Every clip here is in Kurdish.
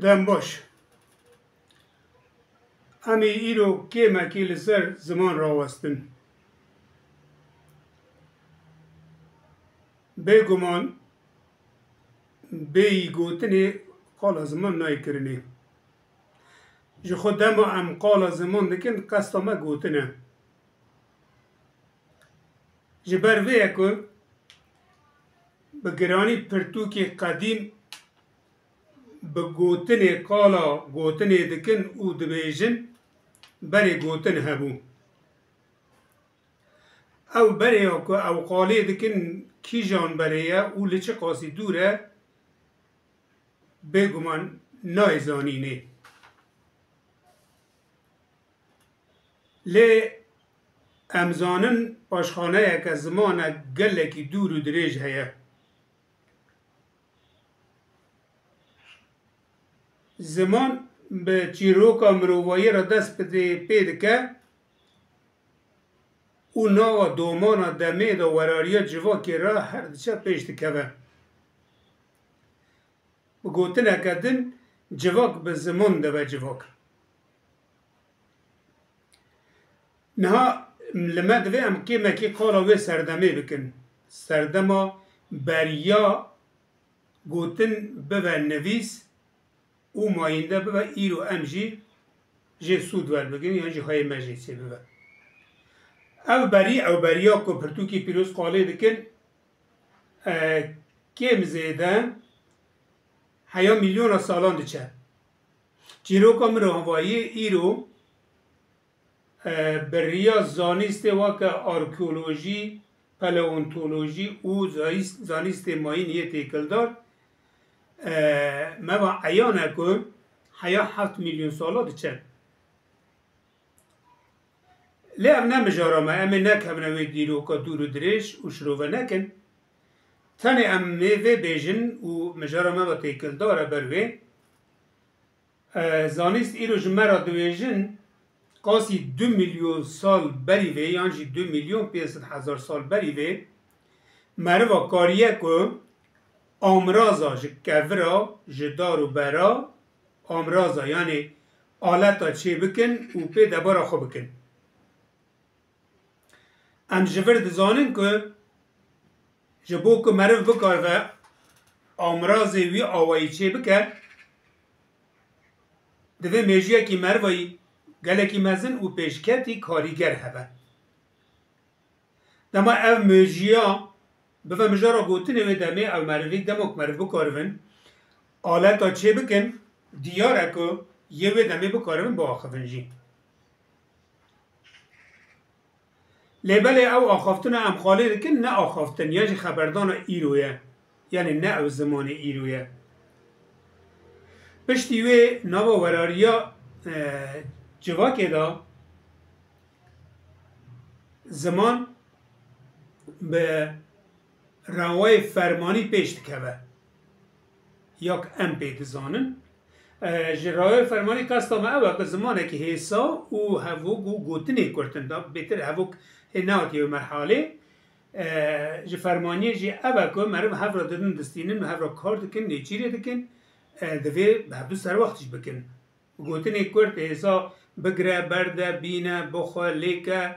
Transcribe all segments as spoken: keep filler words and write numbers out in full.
Dem baş. Em ê îro kêmekî li ser ziman rawestin. Bêguman bêyî gotinê qala ziman nayê kirinê. Ji xwe dema em qala ziman dikin, qesta me gotin e. Ji ber vê ye ku bi giranî pirtûkê qedîm bi gotinê qala gotinê dikin û dibêjin, berê gotin hebû. Ew berê ya ku ew qalê dikin kîjan berê ye û li çi qasî dûr e, bêguman nayê zanînê. Lê em zanin paşxaneyeke zimanek gelekî dûr û dirêj heye. Ziman bi çîroka mirovayî re dest pidê pê dike û nava domana demê de werariya civakê re her diçe pêş dikeve. Bi gotineke din, civak bi ziman dibe civak. Niha li me divê em kêmekî qala wê serdemê bikin. Serdema beriya gotin bibe nivîs û mayînde bibe, îro em jî jê sûd werbigirin yan jî hayê me jê çêbibe. Ev berî, ew beriya ku pirtûkî pîroz qalê dikin, e, kêm zêde heya milyona salan diçe. Çîroka mirovayî îro, e, bi riya zanîstê weke arkeolojî, paleontolojî û zayis-, zanîstê mayîn yê têkildar, e, me va eyan e ku heya heft milyon sala diçe. Lê ev ne mijara me, em ê nekevine wê dîroka dûr û dirêj û şirove nekin. Tenê em ê vê bêjin û mijara me ve têkildar e ber wê. E, zanîst îro ji me re dibêjin, qasî du milyon sal berî vê yan jî du milyon pênc sed hezar sal berî vê meriva kariye ku amraza ji kevira, ji dar û bera, amraza, yanî aleta çêbikin û pê debara xwe bikin. Em ji vir dizanin ku ji bo ku meriv bikaribe amrazê wî awayî çêbike, divê mêjiyekî merivayî gelekî mezin û pêşketî karîger hebe. Dema ev mêjiya bibe mijara gotinê wê demê, ew merivî dema ku meriv bikaribin aleta çêbikin, diyar e ku yê wê demê bikaribin biaxivin jî. Lê belê ew axaftina em qalê dikin ne axaftin ya jî xeberdana îro ye. Yanî ne ew zimanê îro ye. Piştî wê nava werariya, e, civakê de ziman bi rawayê fermanî pêş dikeve. Ya ku em pê dizanin, e, ji rawayê fermanî qesta me ew e ku zimanekî hêsa û hevok û gotinê kurt in. Da bêtir hevok hê nehatiye wê merhalê. E, ji fermaniyê jî ev e ku meriv hev re didin distînin, hev re kar dikin, nêçîrê dikin, e, divê bi hevdu serwext jî bikin. Gotinê kurt hêsa bigire, berde, bîne, bixwe, lêke,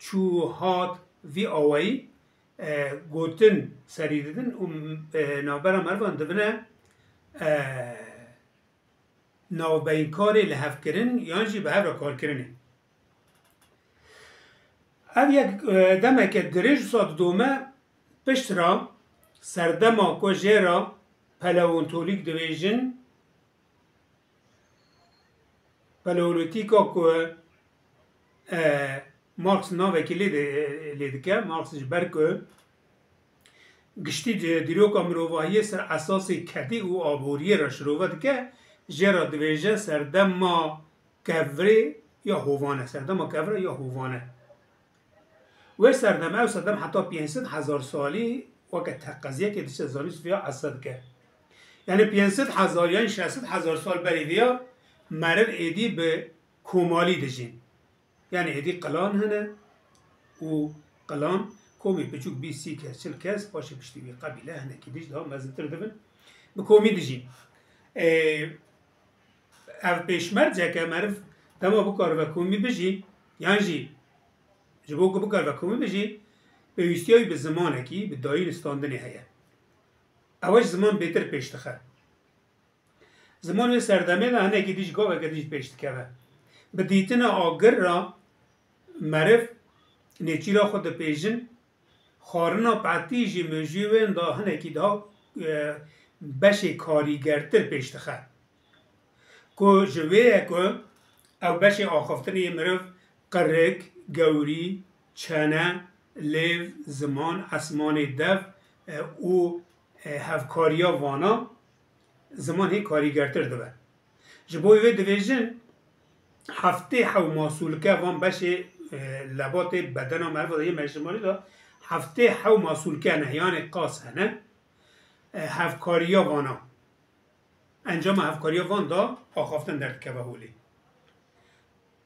çû, hat, vî awayî, e, gotin serî didin û, e, navbera merivan dibine, e, navbeyinkarê lihevkirin yan jî bi hev re karkirinê. Ev yek, e, demeke dirêj wisa didome, pişt re serdema ku jê re paleontolîk dibêjin, paleolîtîka ku, e, Marx navekî lê di-, lê dike, Marx ji ber ku giştî di-, dîroka mirovahiyê ser esasê kedê û aboriyê re şirove dike, jê re dibêje serdema kevirê ya hovane, serdema kevira ya hovane. Wê serdem, ew serdem heta pênc sed hezar salî weke teqeziyekê diçe zanîst viya esa dike. Yanî pênc sed hezar yan şeş sed hezar sal berî viya meriv êdî bi komalî dijîn. Yanî êdî qilan hene û qilan komê biçûk bîst sî kes, çil kes, paşê piştî wî qebîle hinekî dî jî daha mezintir dibin. Bi komî dijîn. Ê, Ev pêşmerceke meriv dema bikaribe komî bijî, yan jî ji bo ku bikaribe komî bijî, pêwîstiya wî bi zimanekî, bi dayîn û standinê heye. Ew ji ziman bêtir pêş dixe. Ziman wê serdemê de hinekî dî ji gaveke dî jî pêş dikeve. Bi dîtina agir re meriv nêçîra xwe dipêjin, xwarina petî jî mejiyê wê da hinekî daha, e, beşê karîgertir pêş dixe. Ku ji wê ye ku ew beşê axiftinê yê meriv qirik, gewrî, çene, lêv, ziman, esmanê dev, e, û, e, hevkariya vana ziman hê karîgertir dibe. Ji bo wê dibêjin, heftê hew masûlke van beşê, e, lebatê bedena meriva de yê meclimarî de heftê hew masûlke hene, yanê qas hene, e, hevkariya vana. Encama hevkariya van da axaftin derdikeve holê.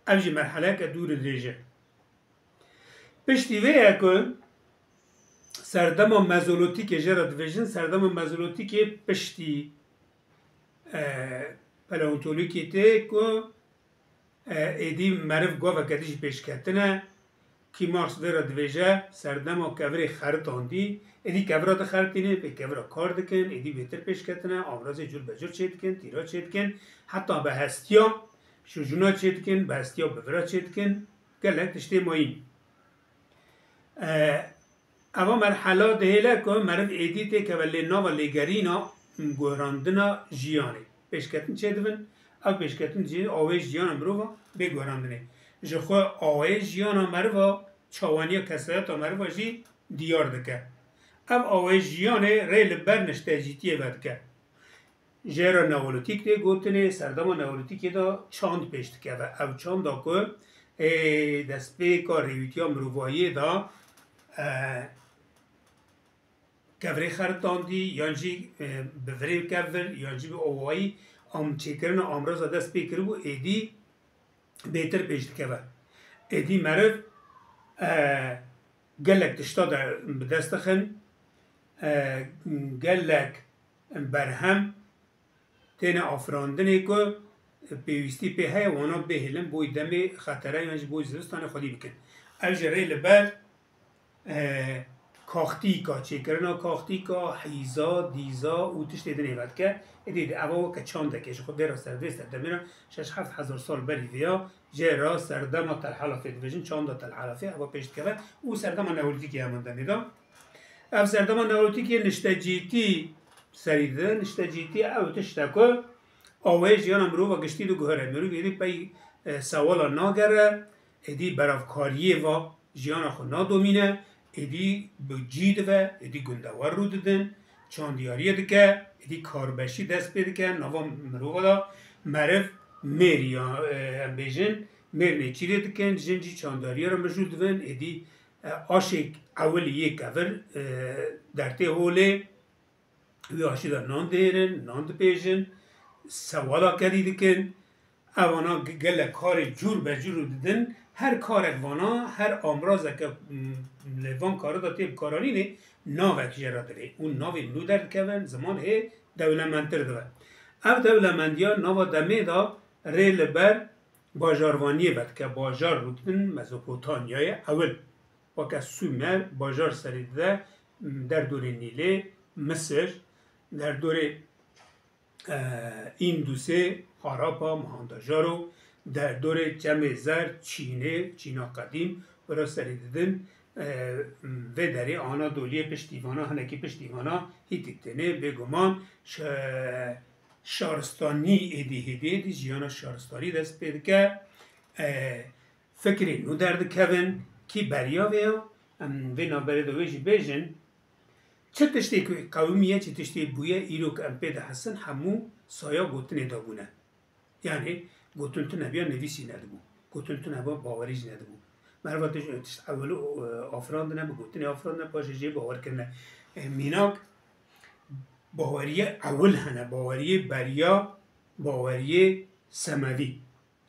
Ev jî merheleke dûr û dirêj e. Piştî vê ye ku serdema mezolotîkê jê re dibêjin, serdema mezolotîkê piştî, e, paleontolîkê tê ku, e, êdî meriv gaveke dî jî pêşketin e. Kî Marx vê re dibêje, serdema kevirê xeritandî, êdî kevira dixeritînin, pê kevira kar dikin, êdî bêtir pêşketine, amrazê cur be cur çêdikin, tîra çêdikin, heta bi hestiya şûjûna çêdikin, bi hestiya bivira çêdikin, gelek tiştê mayîn. E, Eva merhela dihêle ku meriv êdî têkeve lê nava lêgerîna guherandina jiyanê. Pêşketin çêdibin, ev pêşketin jî awayê jiyana mirova bê guherandinê. Ji xwe awayê jiyana meriva, çawaniya kesayeta meriva jî diyar dike. Ev awayê jiyanê rê li ber niştecîtiyê vedike. Jê re neolîtîk tê gotinê, serdema neolîtîkê de çand pêş dikeve. Ev çanda ku ê destpêka rêwîtiya mirovayiyê de, e, kevirê xeritandî, yan jî, e, bi virê kevir, yan jî bi awayî am-, çêkirina amraza dest pê kiribû, êdî bêtir pêş dikeve. Êdî meriv, e, gelek tişta de bi dest dixin, e, gelek berhem têne afirandinê ku pêwîstî pê heye, wana bihêlin, boy demê xetere yan jî boy zivistanê xwedî bikin. Ev jî rê li ber, e, kaxtîka, çêkirina kaxtîka, hîza, dîza û tiştê dinê vedike. Êdî di eva weke çandekê ji xwe vê re ser vê serdemê re şeş heft hezar sal berî vêya jê re serdema Telhelafê dibêjin, çanda Telhelafê, eva pêş dikeve û serdema neolîtîkê heman demê de. Ev serdema neolîtîkê niştecîtî serî dide. Niştecîtî ew tişt e ku awayê jiyana mirova giştî diguhere. Mirov êdî pey, e, sewala nagere, êdî beravkariyê va jiyana xwe nadomîne, êdî bi cî dive, êdî gundewar rû didin, çandiyariyê dike, êdî karbeşî dest pê dike, nava mirova de meriv mêr ya, e, em bêjin, mêr nêçîrê dikin, jin jî çandiyariyê re mijûl dibin, êdî, e, aşê ewil yê kevir, e, dertê holê, wî aşî de nan dihêrin, nan dipêjin, sewala kedî dikin. Evana ge-, gelek karê cûr be cûr didin. Her karek vana, her amrazeke, m, li van karê de tê bikaranînê, navek jê re divê. Û navê nû derdikevin, ziman hê dewlemendtir dibe. Ev dewlemendiya nava demê de rê li ber bajarvaniyê vedike. Bajar rûdin Mezopotamyayê ewil. Weke Sumer, bajar serî dide, derdorê Nîlê, Misir, derdorê, e, Îndusê, Arapa, Mohenjo-daro, derdorê Çemê Zer, Çînê, Çîna qedîm, wira serî didin, e, vê derê Anadoliyê piştî vana, hinekî piştî vana, Hîtîtênê, bêguman şe-, şaristanî êdî hêdî êdî jiyana şaristanî dest pê dike. E, Fikrê nû derdikevin, kî beriya vê ya, em vê navberê de wê jî bêjin, çi tiştê ku qewimiye, çi tiştê bûye, îro ku em pê dihesin, hemû saya gotinê de bûne. Yanî gotin tune biya, nivîsî nedibû. Gotin tune biya, bawerî jî nedibû. Meriva tişt, tişt ewil, e, afirandine, bi gotinê afirandine, paşê jê bawer kirine. E, mînak, baweriye ewil hene, baweriyê beriya, baweriyê semevî.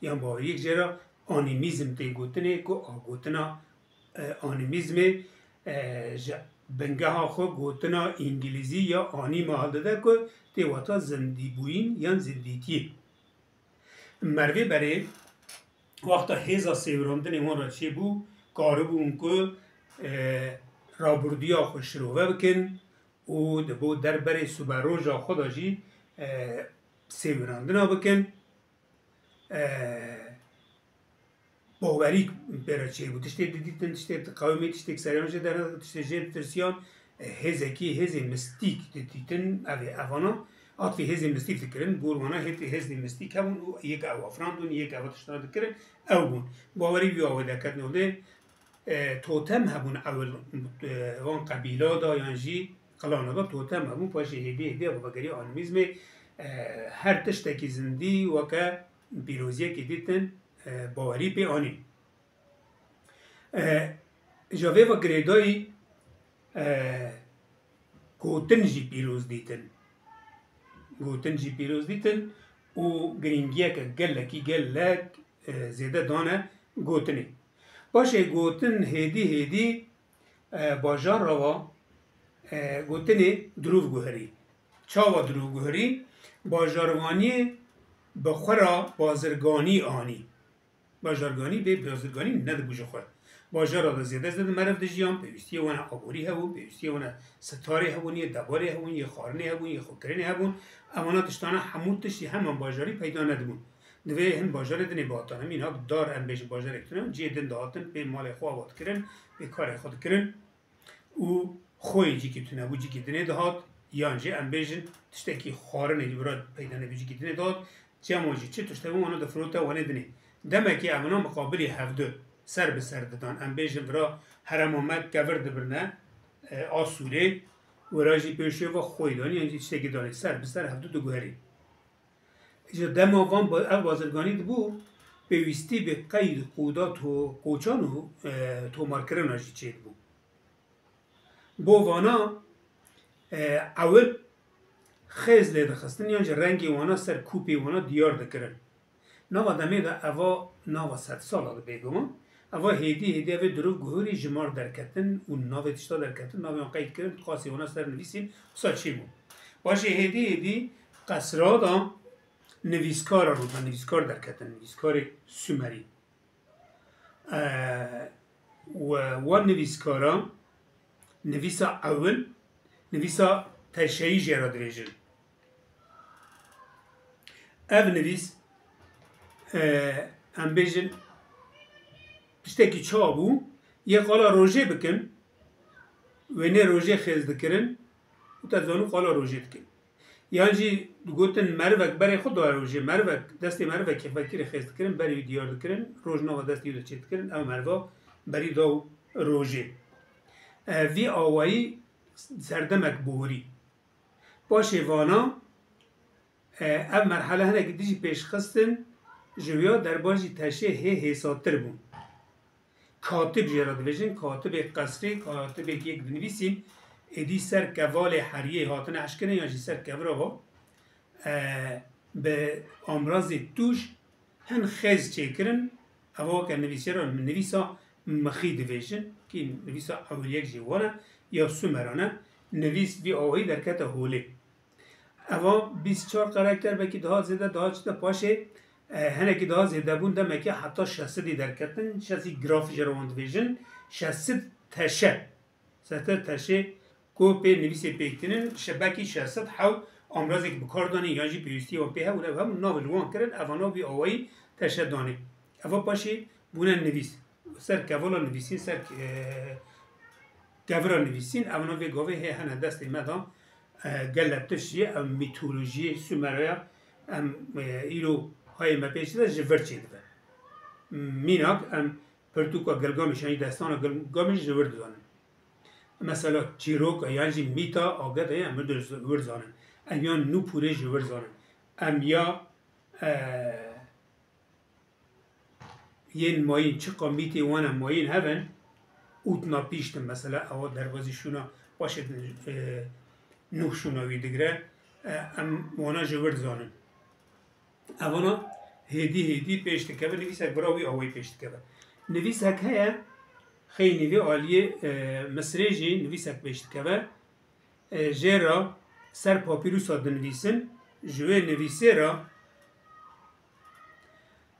Yan baweriyek jê re animîzm tê gotinê ku a gotina, e, animîzmê, e, ji bingeha xwe gotina îngilîzî ya anima hildide ku tê wata zindîbûyîn yan zindîtiyê. Mervê berê wexta hêza sêwirandinê wan re çêbû, karibûn ku, e, rabirdûya xwe şirove bikin û di bo derberê siberoja xwe de jî, e, sêwirandina bikin. E, bawerî pê re çêbû. Tiştê didîtin, tiştê diqewimî, tiştêk seriyan jê dernedikir, tiştê jê ditirsiyan, e, hêzekî, hêzê mistîk didîtin, ev ê evana, atfê hêzê mistîk dikirin, gor wana hêtê hêzê mistîk hebûn û yek ew afirandûn, yek ev tiştana dikirin, ew bûn. Bawerî vî awê derketin û lê, e, totem hebûn ewil, e, wan qebîla da yan jî klana da totem hebûn, paşê hêdî hêdî ev vegerî animîzmê, e, her tiştekî zindî weke pîroziyekê dîtin, e, bawerî pê anîn. E, ji vê ve girêdayî, e, gotin jî pîroz dîtin. Gotin jî pîroz dîtin û girîngiyeke gelekî gelek, e, zêde dane gotinê. Paşê gotin hêdî hêdî, e, bajar re va, e, gotinê dirûv guherî. Çawa dirûv guherî? Bajarvaniyê bi xwe re bazirganî anî. Bajarganî bê bazirganî nedibû ji xwe. Bajara de zêde zêde meriv dijiyan, pêwîstiyê wana aborî hebûn, pêwîstiyê wana sitarê hebûn, yê debarê hebûn, yê xwarinê hebûn, yê xwekirinê hebûn. Evana tiştana hemû tiştî heman bajarî peyda nedibûn. Divê hin bajarê dinê bihatane. Mînak dar em bêjin bajarek tune, cihê din dihatin, pê malê xwe ava dikirin, pê karê xwe dikirin. û xweyê cîkî tune bû, cîkî dinê dihat, yan jî em bêjin tiştekî xwarinê jî vira peyda nebî cîkî dinê dihat, cema jî çi tişt hebû wana difirote wanê dinê. Demekî evana miqabilî hevdu ser bi ser didan. Em bêjin vira herema me kevir dibirne, e, a sûrê, wira jî pêşê ve xweyê danî, yan jî tiştekî danî, ser bi ser hevdu diguherî. Ji dema van ba-, ev bazirganî dibû, pêwîstî bi qeyd, qûda to-, koçan û, e, tomarkirina jî çêdibû. Bo vana, e, ewil xêz lê dixistin, yan jî rengê wana ser kûpê wana diyar dikirin. Nava demê de eva nava sedsala de bêguman. Eva hêdî hêdî evê dirûv guhurî ji mar derketin û navê tişta derketin, navê wan qeyd kirin, qasê wana ser nivîsîn, wisa çêbû. Paşê hêdî hêdî qesra da nivîskara rû da nivîskar derketin, nivîskarê Sumerî. E, we wan nivîskara, nivîsa ewil, nivîsa teşeyî jê re dibêjin. Ev nivîs, e, em bêjin, tiştekî çawa bû, yê qala rojê bikin, wênê rojê xêz dikirin û te zanû qala rojê dikin. Yan jî digotin merivek berê xwe daye rojê, merivek, destê merivekê vekirê xêz dikirin, berî wî diyar dikirin, roj nava destê wî de çêdikirin, ew meriva berî da rojê. E, vî awayî serdemek bihurî. Paşê vana, e, ev merhele hinekî dijî pêşxistin, ji wîya derbajî teşê hê hêsatir bûn. Katib jê re dibêjin, katibê qesrê, katibê yek dinivîsîn, êdî ser kevalê heriyê hatine eşkirin yan jî ser kevira va, e, bi amrazê tûj hin xêz çêkirin, eva weke nivîsêra nivîsa mixî dibêjin, kî nivîsa ewiliyek jî wan e, ya Sumeran e, nivîs vî awayî derkete holê. Eva bîst çar karakter belkî daha zêde, daha çi de paşê, e, hinekî daha zêde bûn, demekî heta şesidî derketin, şesidî graf jê re wan dibêjin, şesid teşe. Sete teşê ku pê nivîsê pêk tînin, şe-, belkî şesid hew amrazek bi kar danî yan jî pêwîstiyê wan pê hebûn, ev hemû navê li wan kirin, eva nav vî awayî teşe danê. Eva paşê bûne nivîs. Ser kevala nivîsîn, ser, e, kevira nivîsîn, evna vê gavê hê hene destê me de, e, gelek tişt jî ev mîtolojiyê Sumeraya em, e, îro hayê me pêşî de ji vir çêdibe. Mînak em pirtûka Gilgamîş, yanî destana Gilgamîş ji vir dizanin. Mesela çîroka yan jî mîta Agedayê em ji vir zanin. Em ya Nûpûrê ji vir zanin. Em ya, e, yên mayîn, çiqa mîtê wan e mayîn hev in, ûtna pîşt in, mesela, ewa derbazî şûna paşê din, e, Nûh şûna wî digire, e, em wana ji vir dizanin. Evana hêdî hêdî pêş dikeve, nivîsek vira wî awayî pêş dikeve. Nivîsek heye, xeynî vê aliyê, e, Misirê jî nivîsek pêş dikeve. E, jê re ser papîrusa dinivîsin, ji wê nivîsê re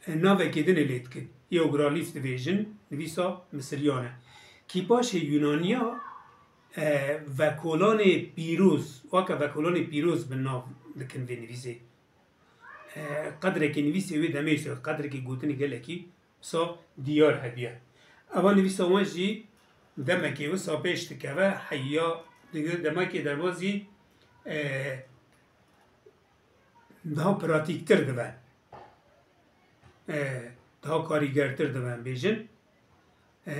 e, navekê din ê lê dikin. Hieroglîf dibêjin, nivîsa Misiriyan e. Kîpaşê Yunaniya, e, vekolanê pîroz, weke vekolanê pîroz bi nav dikin vê nivîsê. E, qedrekî nivîsê wê demê jî, qedrekî gotinê gelekî wisa diyar hebiye. Eva nivîsa wan jî demekê wisa pêş dikeve, heya digire demekê derbazî, e, daha pratîktir dibe. E, daha karîgertir dibe, em bêjin. E,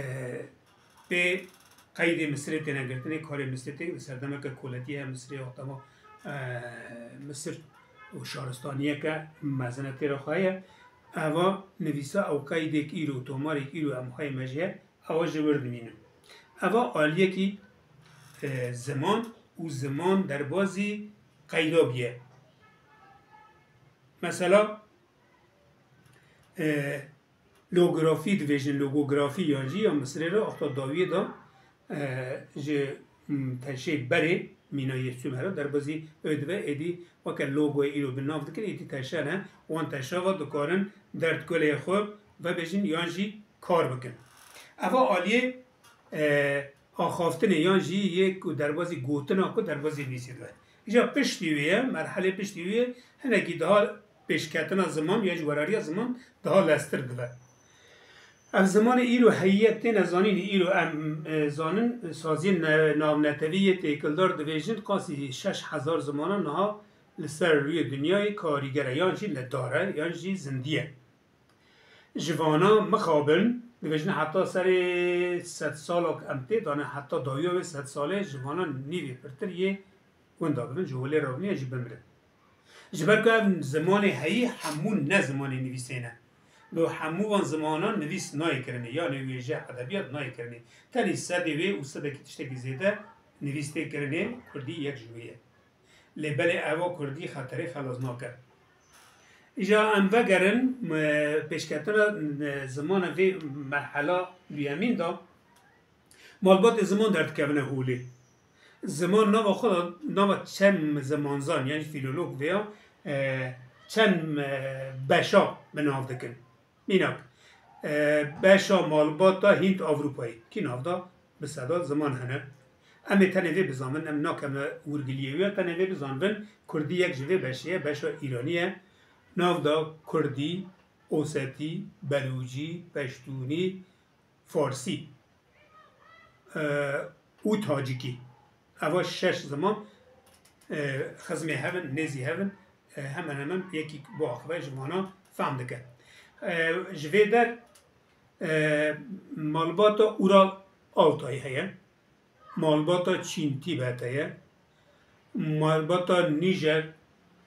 pê qeydê Misirê têne girtinê, karê Misirê tê, li serdemeke koletî ye, Misirê wexta ma, e, Misir û şaristaniyeke mezin e têra xwe heye. Eva nivîsa ew qeydêk îro, tomarêk îro em xwe yê me jê ye, ewa ji wir dimînin. Eva aliyekî, e, ziman û ziman derbazî qeyda bûye. Mesela, e, logografî dibêjin, logografî yan jî ya Misirê re axta dawiyê de, e, ji, m, teşê berê mîna yê Sumer re derbazî ew dibe, êdî weke logoyê îro bi nav dikin, êdî teşe ne, wan teşa ve dikarin derdgulê xwe vebêjin yan jî kar bikin. Eva aliyê, e, axaftinê yan jî yê ku derbazî gotina ku derbazî nivîsê dibe. Îja piştî wê ye, merhelê piştî wê ye, hinekî daha pêşketina ziman ya jî werariya ziman daha leztir dibe. Ev zimanê îro heyî yek têne zanînê, îro em, e, zanin, saziyên ne-, navnetewî yê têkildar dibêjin, qasî şeş hezar zimanan niha li ser rûyê dinyayê karîger e, yan jî li dar e, yan jî zindî ye. Ji vana mixabin, dibêjin heta serê sed salok em tê dane, heta dawiya wê sed salê ji vana nîvê pirtir yê winda bibin, ji holê re bibin ya jî bimirin. Ji ber ku ev zimanê heyî hemû ne zimanê nivîsê ne. Li hemû van zimanan nivîs nayê kirinê, yanê wêje, edebiyat nayê kirinê. Tenê sedê wê û sedekî tiştekî zêde nivîs tê kirinê, kurdî yek ji wê ye. Lê belê eva kurdî xeterê xelas nake. Îja em vegerin, e, pêşketina, e, zimana vê merhela duyemîn de, malbatê ziman derdikevine holê. Ziman nava xwe de, nava çend zimanzan, yan jî fîlolog veya, e, çend, e, beşa bi nav dikin. Mînak, e, beşa malbata Hînd Ewropayê, kî nav da bi seda ziman hene. Em ê tenê vê bizanbin, em nakevine wirgiliyê wê, tenê vê bizanbin, kurdî yek ji vê beşê ye, beşa îranî ye. Nav da kurdî, osetî, belûcî, peştûnî, farsî, e, û tacikî. Eva şeş ziman, e, xizmê hev in, nêzî hev in, e, hemen hemen yekî bo axive ji vana fehm dike. E, ji vê der, e, malbata Ural Altay heye, malbata Çîn Tîbet heye, malbata Nîjer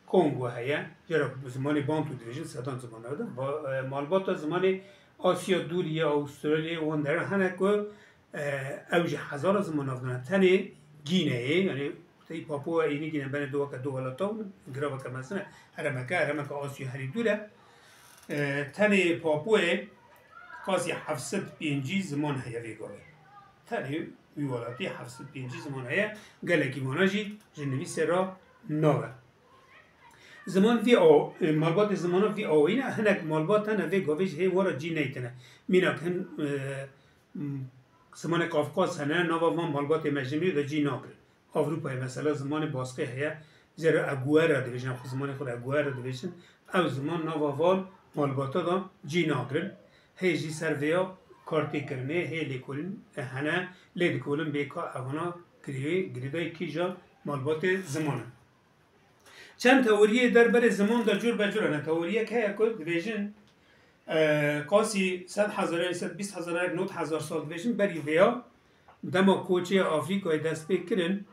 Kongo heye, jê re zimanê Bantu dibêjin, sedan zimanan de. Va-, e, malbata zimanê Asya Dûrî ye, Avustralyayê, wan deran hene ku, e, ew jî hezara ziman nav dane. Tenê Gîneyê, yanî tey Papua Yeni Gîne benê du weke du welata û giraveke mezin e, heremeke, heremeke Asya herî dûr e. E, tenê Papuayê qasî heft sed pêncî ziman heye vê gavê. Tenê wî welatî heft sed pêncî ziman heye, gelekî vana jî ji nivîsê re nabe. Ziman vî aw-, e, malbatê zimana vî awayî ne, hinek malbat hene vê gavê ji hê wan re cî neytine. Mînak hin, e, m, zimanê Kafkas hene, nava van malbatê mejimrî de cî nagirin. Ewropayê mesela zimanê Baskê heye, jê re Aguera dibêjin, xwe zimanê xwe re Aguera dibêjin. Ew ziman nava van malbata de cî nagirin. Hê jî ser vêya kar tê kirinê, hê lêkolîn hene, lê dikolin bê ka evana girê-, girêdayî kîja malbatê ziman in. Çend teoriyê derbarê ziman de cur be cur hene. Teoriyek heye ku dibêjin, e, qasî sed hezar, sed bîst hezar, nod hezar sal dibêjin, berî vêya dema koçê Afrîkayê dest pê kirin,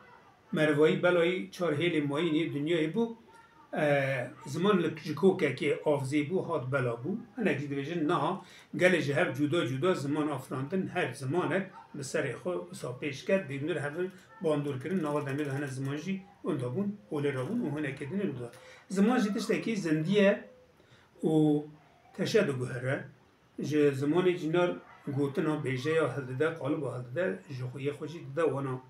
merivayî belayî çar hêlê mayînê dinyayê bû, e, ziman li, ji kokekê avzê bû, hat bela bû. Hinek jî dibêjin, niha gelê ji hev cuda cuda ziman afirandin, her zimanek bi serê xwe wisa pêş ket, bê nûr hev bandor kirin, nava demê de hene ziman jî winda bûn, holê re bûn û hinekê din ê li da. Ziman jî tiştekî zindî ye û teşe diguhere. Ji zimanê cînar gotina bêjeya hildide, qaliba hildide, ji xwe yê xwe jî dide wana.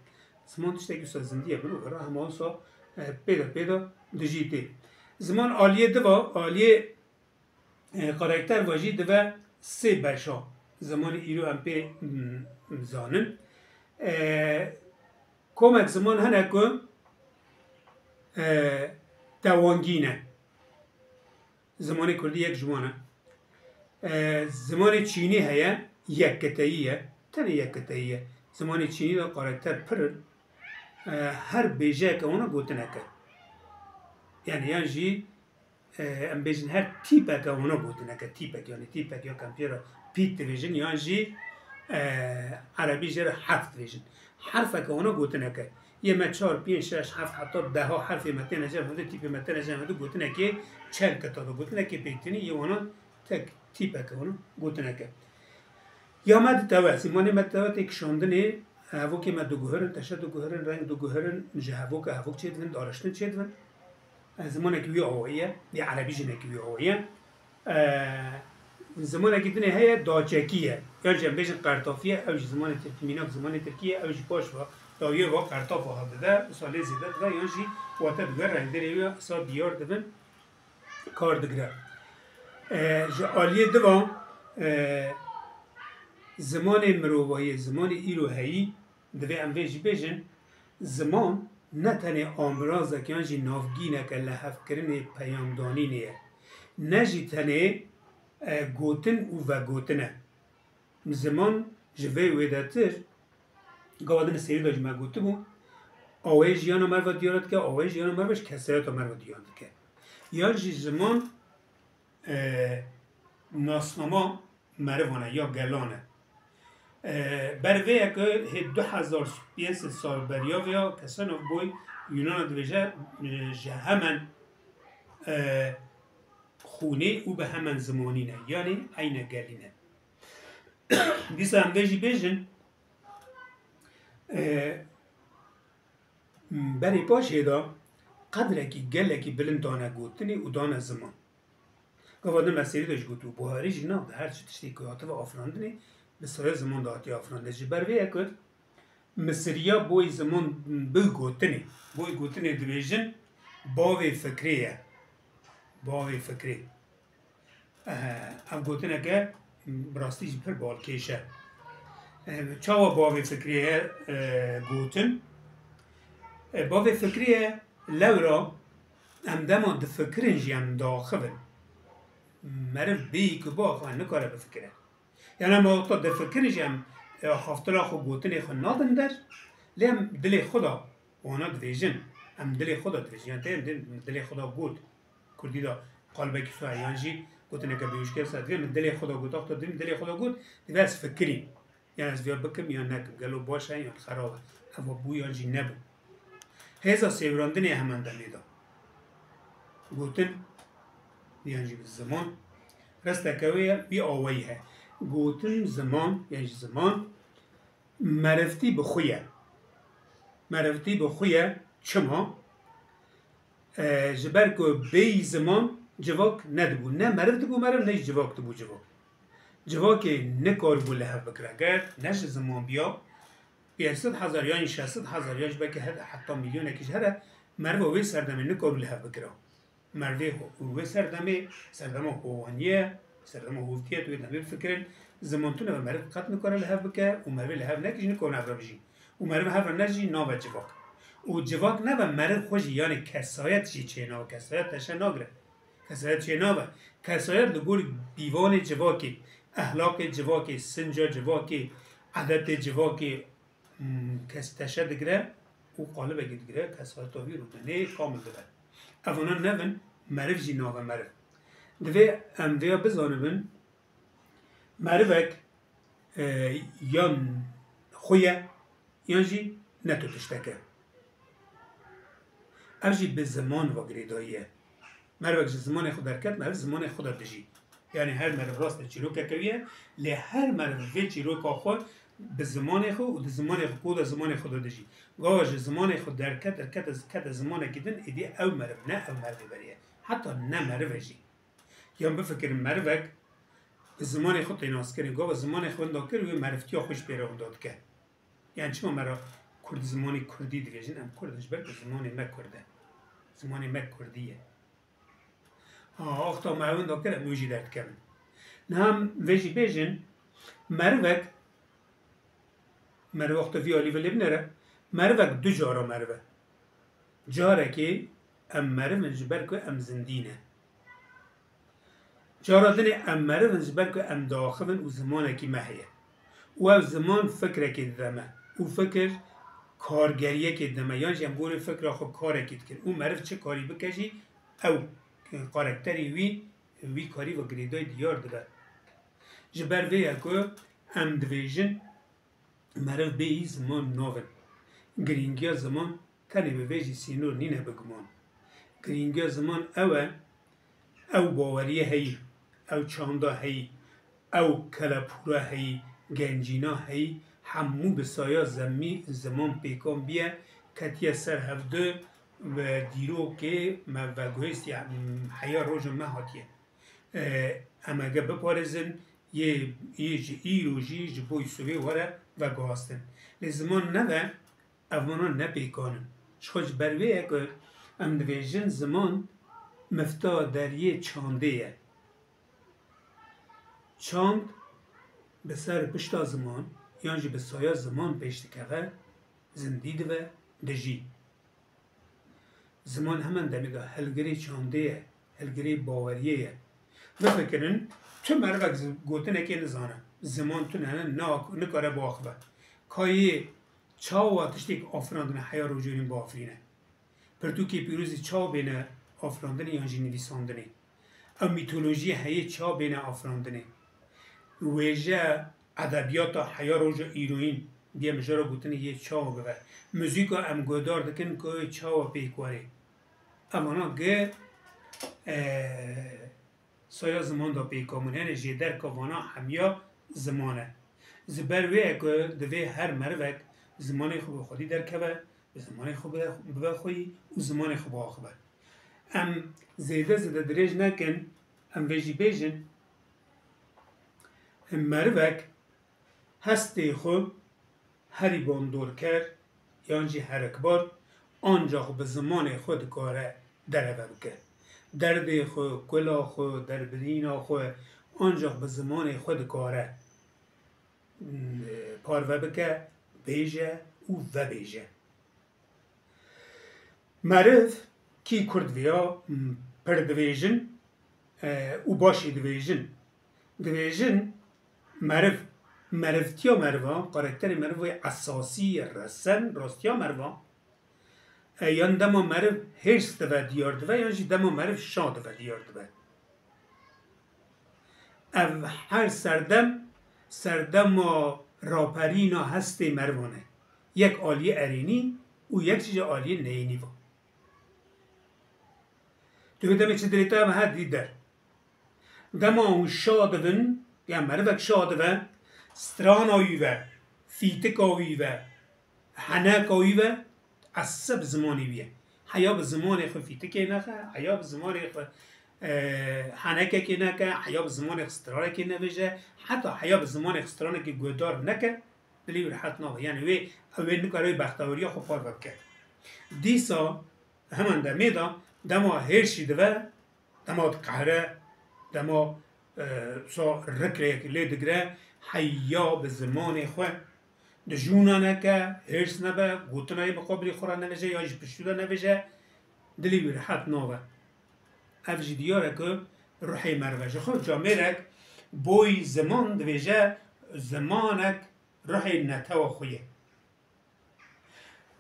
Ziman tiştekî wisa zindî ye, mirov re hema wisa, e, pê de pê de dijî tê. Ziman aliyê diva, aliyê E, karakter ve jî dibe sê beşa. Zimanê îro em pê, mm, zanin. E, komek ziman hene ku, e, tewangî ne. Zimanê kurdî yek ji wan e. E, zimanê çînî heye, yekkiteyî ye. Tenê yekkiteyî ye. Zimanê çînî de karakter pir in. E, her bêjeyeke wana gotineke. Yani yan jî, e, em bêjin her tîpeke wana gotineke. Tîpek, yani tîpek ya kempiyera pît dibêjin, yan jî, e, erebî jê re herf dibêjin. Herfeke wana gotineke. Yê me çar, pênc, şeş, heft, heta deha herfê me têne cem hevdû, tîpê me têne cem hevdû, gotinekê çend kitabe, gotinekê pêktinî yê wana tek tîpeke wana gotineke. Ya me ditewe, zimanê me ditewe tê kişandinê, hevokê me diguhirin, teşe diguhirin, reng diguhirin, ji hevoka hevok çêdibin, dariştin çêdibin. E, zimanekî wî awayî ye, yê erebî jî nekî wî awayî ye. E, zimanekî dinê heye, daçekî ye. Yan jî em bêjin qertafî ye, ew jî zimanê tirkî, mînak zimanê tirkî ye, ew jî paş ve dawiyê ve qertafa hevdide, wisa lê zêde dibe, yan jî wate dibe, rengderê wî wisa diyar dibin, kar digire. E, ji aliyê diva, e, zimanê mirovayê, zimanê îro heyî, divê em vê jî bêjin, ziman ne tenê amirazek yan jî navgîneke lihevkirinê peyamdanînê ye, ne jî tenê, e, gotin û vegotin e. Ziman ji vê wêdetir, gava din li serî de jî me gotibû, awayê jiyana merva diyar dike, awayê jiyana merva ji kesayeta merva diyar dike. Yan jî ziman, e, nasnama merivan e ya gelan e. E, ber vê ye ku hê du hezar pênc sed sal beriya vê ya Kesenov boy Yunana dibêje, e, ji hemen, e, xûnê û bi hemen zimanî ne, yanî eyne gelî ne. Dîsa em vê jî bêjin, e, berê paşê de qedrekî gelekî bilind dane gotinê û dane ziman. Gava din me serî de jî gotibû, buharî jî nav de her çi tiştê ku hatibe afirandinê, bi saya ziman de hatiye afirandin. Ji ber vê ye ku Misiriya boy ziman bi gotinê, boy gotinê dibêjin bavê fikrê ye. Bavê fikrê. Eh, ev gotineke bi rastî jî pir balkêş e. Eh, çawa bavê fikrê ye, eh, gotin? Eh, bavê fikrê ye, lewra em dema difikirin jî em diaxivin. Meriv bêyî ku biaxive nikare bifikire. Yani em wexta difikirin jî em, e, haftila xwe gotinê xwe nadin der, lê em dilê xwe de wana dibêjin. Em dilê xwe de dibêjin. Yani tê em dê-, dilê xwe de got. Kurdî de qalibekî wisa ye, yan jî gotineke bêwîşkê wisa divê min dilê xwe de got. Wexta divê min dilê xwe de got, divê ez fikirîm. Yan ez viya bikim yan nekim. Gelo baş e yan xerab e. Eva bû yan jî nebû. Hêza sêwirandinê hemen demê de. Gotin, yan jî ziman, resteke wê ye, wî awayî heye. Gotin, ziman, yan jî ziman, merivtî bi xwe ye. Merivtî bi xwe ye, çima? E, ji ber ku bêyî ziman civak nedibû. Ne meriv dibû meriv, ne jî civak dibû civak. Civakê nikaribû li hev bikire. Ger ne ji ziman biya, pênc sed hezar yan jî şeş sed hezar yan jî belkî he-, heta milyonekî jî here, meriva wê serdemê nikaribû li hev bikira. Merivê ho-, wê serdemê, serdema hovaniyê, serdema hovtiyê, tu wê demê bifikirin, ziman tune ve meriv qet nikare li hev bike û merivê li hev neke jî nikare hev re bijîn. Û meriv hev re ne jî nave civak. Û civak nebe meriv xwe jî, yanî kesayet jî çênabe, kesayet teşe nagire. Kesayet çênabe. Kesayet li gor dîvanê civakê, ehlaqê civakê, sinca civakê, edetê civakê, hmm, kes teşe digire û qalibekî digire, kesayeta wî rûdinê kamil dibe. Evana nevin, meriv jî nave meriv. Divê em vêya bizanibin, merivek, e, yan xwe ye, yan jî ne tu tiştek e. Ev jî bi ziman ve girêdayî ye. Merivek ji zimanê xwe derket, meriv zimanê xwe de dijî. Yanî her meriv rast e çîrokeke wî ye, lê her meriv vê çîroka xwe bi zimanê xwe û di zimanê xwe, koda zimanê xwe de dijî. Gava ji zimanê xwe derket, derket, kete zimanekî din, êdî ew meriv ne ew merivê berê ye. Heta ne meriv e jî. Yan bifikirin merivek bi zimanê xwe tê naskirin. Gava zimanê xwe winda kir, wê merivtiya xwe jî pê re winda dike. Yani çima me re kurd zimanê kurdî dibêjin? Em kurd in ji ber ku zimanê me kurd e. Zimanê me kurdî ye. Ha, wexta Wexta me ewin da kir, em wê jî derdikevin. Niha em vê jî bêjin, merivek, meriv wexta vî alî ve lê binêre, merivek du cara meriv e. Carekê em meriv in ji ber ku em zindî ne. Cara dinê em meriv in ji ber ku em diaxivin û zimanekî me heye. Û ev ziman fikrekê dide me. Û fikir kargeriyekê dide me. Yan jî em gorê fikra xwe karekî dikin. Û meriv çi karî bike jî ew karakterê wî, wî karî ve girêdayî diyar dibe. Ji ber vê ye ku em dibêjin, meriv bêyî ziman navin. Girîngiya ziman tenê bi vê jî sînor nîne bi guman. Girîngiya ziman ew e, ew baweriyê heyî, ew çanda heyî, ew kelepûra heyî, gencîna heyî, hemû bi saya zemî-, ziman pêkan bûye, ketiye ser hevdu, bi dîrokê me veguhêstiye, heya roja me hatiye. E, em ege biparêzin, yê, yê ji îro jî ji bo Yûsûfê were veguhastin. Lê ziman neve, ev mana ne pêkan in. Ji xwe ji ber wê ye ku em dibêjin ziman mifta deriyê çandê ye. Çand bi ser pişta ziman yan jî bi saya ziman pêş dikeve, zindî dibe, dijî. Ziman heman demê de hilgirê çandê ye, hilgirê baweriyê ye. Bifikirin, tu merivek zi-, gotinekê nizane, ziman tune ne, na-, nikare biaxive. Ka yê çawa tiştêk afirandine heya rojorîn biafirîne? Pirtûkê pîrozî çawa bêne afirandinê yan jî nivîsandinê? Ew mîtolojiyê heyê çawa bêne afirandinê? Wêje, edebiyata heya roja îroyîn, diye mijara gotinê yê çawa bibe. Muzîka em guhdar dikin ku yê çawa pêk werê. Evana gi, e, saya ziman da pêkamûn. Yani jêderka vana hemiya ziman e. Ji ber wê ye ku divê her merivek zimanê xwe bi xwedî derkeve, bi zimanê xwe bibe, bibe xweyî û zimanê xwe biaxive. Em zêde zêde dirêj nekin, em vê jî bêjin, merivek hestê xwe herî bandorker yan jî herikbar ancax bi zimanê xwe dikare dereve bike. Derdê xwe, kula xwe, derbirîna xwe ancax bi zimanê xwe dikare, mm, parve bike, bêje û vebêje. Meriv, kî kurd viya, m, pir divêjin, e, û baş jî divêjin. Divêjin meriv, merivtiya meriva, karakterê merivê esasî, resen, rastiya meriva, e, yan dema meriv hêrs dibe diyar dibe, yan jî dema meriv şa dibe diyar dibe. Ev her serdem, serdema raperîna hestê merivan e. Yek aliyê erênî û yek jî ji aliyê neyênî ve. Tu vê demê çi dilê te ve her dî der. Dema hûn şa dibin, ya merivek şa dibe, strana wî ve, fîtika wî ve, heneka wî ve, ese bi zimanê wî ye. Heya bi zimanê xwe fîtikê nexe, heya bi zimanê xwe, e, henekekê neke, heya bi zimanê xwe stranekê nebêje, heta heya bi zimanê xwe stranekê guhdar neke, dilê wî rehet nabe. Yani wê, ew ê nikare wê bexteweriya xwe parve bike. Dîsa heman demê de dema hêrşî dibe, dema diqehre, dema, e, sa rikrek lê digre, heya bi zimanê xwe dijûna neke, hêrs nebe, gotina yê miqabilê xwe re nebêje, ya jî piştû de nebêje, dilê wî rehet nabe. Ev jî diyar e ku ruhê meriv e. Ji xwe camêrek boy ziman dibêje, zimanek ruhê netewa xwe ye.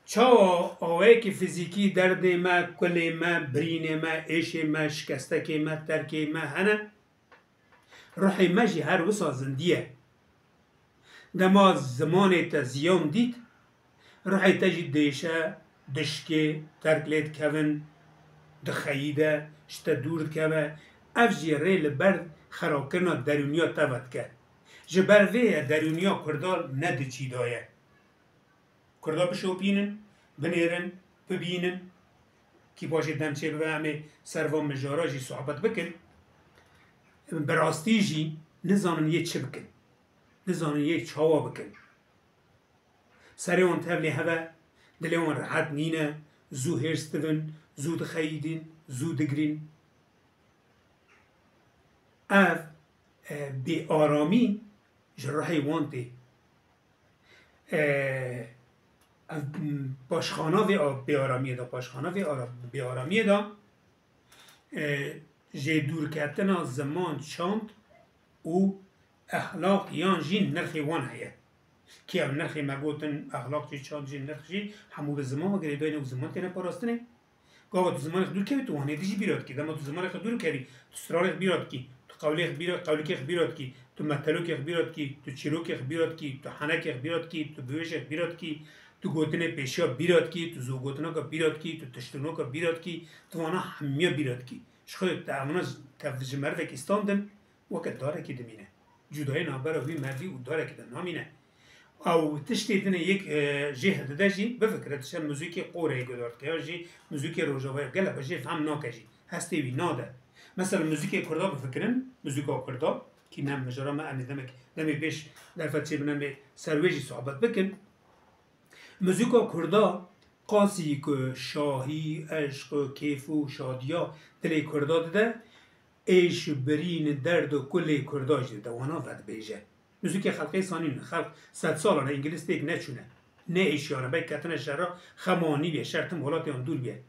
Çawa awayekî fizîkî derdê me, kulê me, birînê me, êşê me, şikestekê me, terkê me hene, ruhê me jî her wisa zindî ye. Dema zimanê te ziyan dît, ruhê te jî diêşe, dişkê, terk lê dikevin, dixeyîde, ji te dûr dikeve. Ev jî rê li ber xerabkirina derûniya te ve dike. Ji ber vê ye derûniya Kurdan ne di cî de ye. Kurda bişopînin, binêrin, bibînin. Kî paşê dem çê bibe, em ê ser van mijara jî sohbet bikin. Bi rastî jî nizanin yê çi bikin. Nizanin yê çawa bikin. Serê wan tevlî heve, dilê wan rehet nîne, zû hêrs dibin, zû dixeyidin, zû digirîn. Ev e, bêaramî ji ruhê wan tê. E, ev paşxana vê bêaramiyê de, paşxana vê bêaramiyê de e, jê dûrketina ziman, çand û exlaq yan jî nirxê wan heye. Kê ev nirxê me gotin, exlaq jî, çand jî, nirx jî, hemû bi ziman ve girêdayî ne û ziman têne parastinê. Gava tu zimanê xwe dûr kevî, tu wanê dî jî bîra dikî. Dema tu zimanê xwe dûr kevî, tu stranê xwe bîra dikî, tu qewlê xwe bîra, qewlikê xwe bîra dikî, tu metelokê xwe bîra dikî, tu çîrokê xwe bîra dikî, tu henekê xwe bîra dikî, tu biwêjê xwe bîra dikî, tu gotinê pêşiya bîra dikî, tu zogotinaka bîra dikî, tu tiştûnaka bîra dikî, tu vana hemiya bîra dikî. Ji xwe te evana tev ji merivekî standin, weke darekî dimîne. Cudayê navbera wî merdî û darekî de namîne. Ew tiştê din ê yek, e, jê hildide jî, bifikire, tu şer muzîkê Qoreyê guhdar dike, ya jî muzîkê Rojavayê, gelek jê fehm nake jî, hestê wî nade. Mesela muzîkê Kurda bifikirin, muzîka Kurda, kî ne mijara me, em ê demek, demê pêş derfet çêbin, em ê ser wê jî sohbet bikin. Muzîka Kurda qasî ku şahî, eşq û kêf û şadiya dilê Kurda dide, êş, birîn, derd û kulê Kurda jî dide, wana vedibêje. Muzîkê xelqê sanîn, xelq sedsalan e, îngilîz têk neçûne. Ne êşiyane, belkî ketine şer re, xema wan nîbîye, şer tim welatê wan dûr bîye.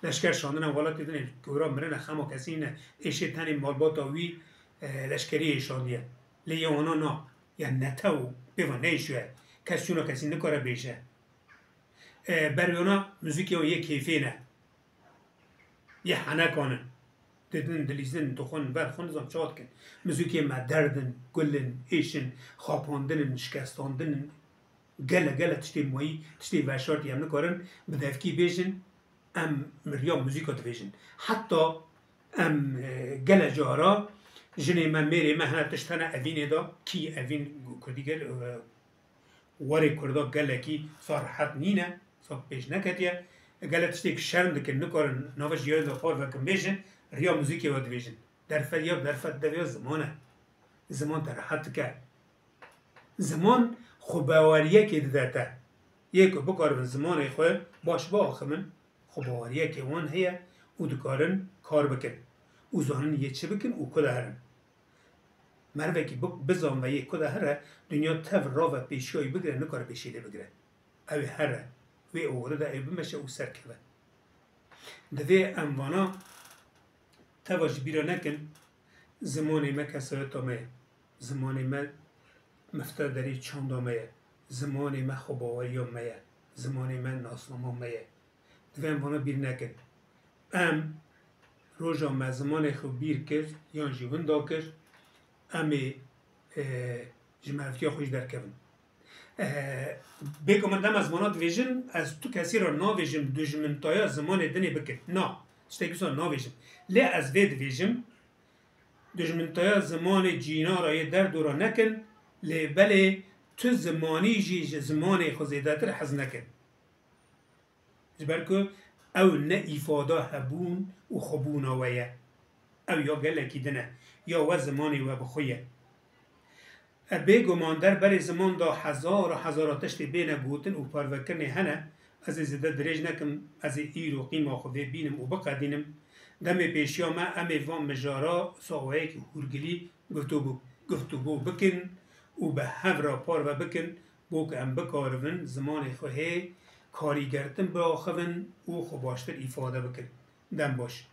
Leşker şandine welatê din ê, gora mirine, xema kesî nîne, êşê tenê malbata wî, e, leşkerî êşandiye. Lê yê wana na, ya netew, pê ve neêşiye. Kes çûna kesî nikare bêje. E, ber wê wana muzîkê wan yê kêfê ne. Yê henekan in. Didin, dilîzin, dixwin, ber xwe nizam çawa dikin. Muzîkê me derd in, gul in, êş in, xapandin in, şikestandin in. Gele, gele tiştê mayî, tiştê veşartî em nikarin bi devkî bêjin, em riya muzîka dibêjin. Heta em, e, gele cara jinê me, mêrê me hene tişt hene evînê de, kî evîn kurdî gel, e, warê Kurda gelekî sa rehet nîne, sa pêş neketiye. Gelek tiştê ki şerm dikin, nikarin nava jiyarê de parve kin bêjin, riya muzîkê ve dibêjin. Derfet ya derfet dev ya ziman e. Ziman te rehet dike. Ziman xwebaweriyekê dide te. Yê ku bikaribin zimanê xwe baş biaximin, xwebaweriyekê wan heye û dikarin kar bikin û zanin yê çi bikin û ku de herin. Merivekî bi-, bizanve yê ku de here, dinya tev rave pêşiya wî bigire, nikare pêşî lê bigire. Ew ê here, wê oxirî de ew bimeşe û serkeve. Divê em vana teva ji bîra nekin, zimanê me kesayeta me ye. Zimanê me mifta derê çanda me ye. Zimanê me xwebaweriya me ye. Zimanê me nasnama me ye. Divê em vana bîr nekin. Em roja me zimanê xwe bîr kir yan jî winda kir, em ê, e, ji merivtiya xwe jî derkevin. E, bêguman dem ez vana dibêjim, ez tu kesî re navêjim dujmintaya zimanê dinê bikin. Na, tiştekî wisa navêjim. Lê ez vê dibêjim, dujmintaya zimanê cîna re yê derdora nekin, lê belê tu zimanî jî ji zimanê xwe zêdetir hez nekin. Ji ber ku ew ne îfada hebûn û xwebûna we ye. Ew ya gelekî din e, ya we zimanê we bi xwe ye. E, bêguman der berê ziman de hezara hezara tiştê bêne gotin û parvekirinê hene, ez ê zêde dirêj nekim, ez ê îro qîma xwe vê bînim û biqedînim. Demê pêşiya me em ê van mijara wisa weyekî hûrgilî guftûbû, guftûgû bikin û bi hev re parve bikin, bo ku em bikaribin zimanê xwe hê karîgertin biaxivin û xwe baştir îfade bikin. Dem baş.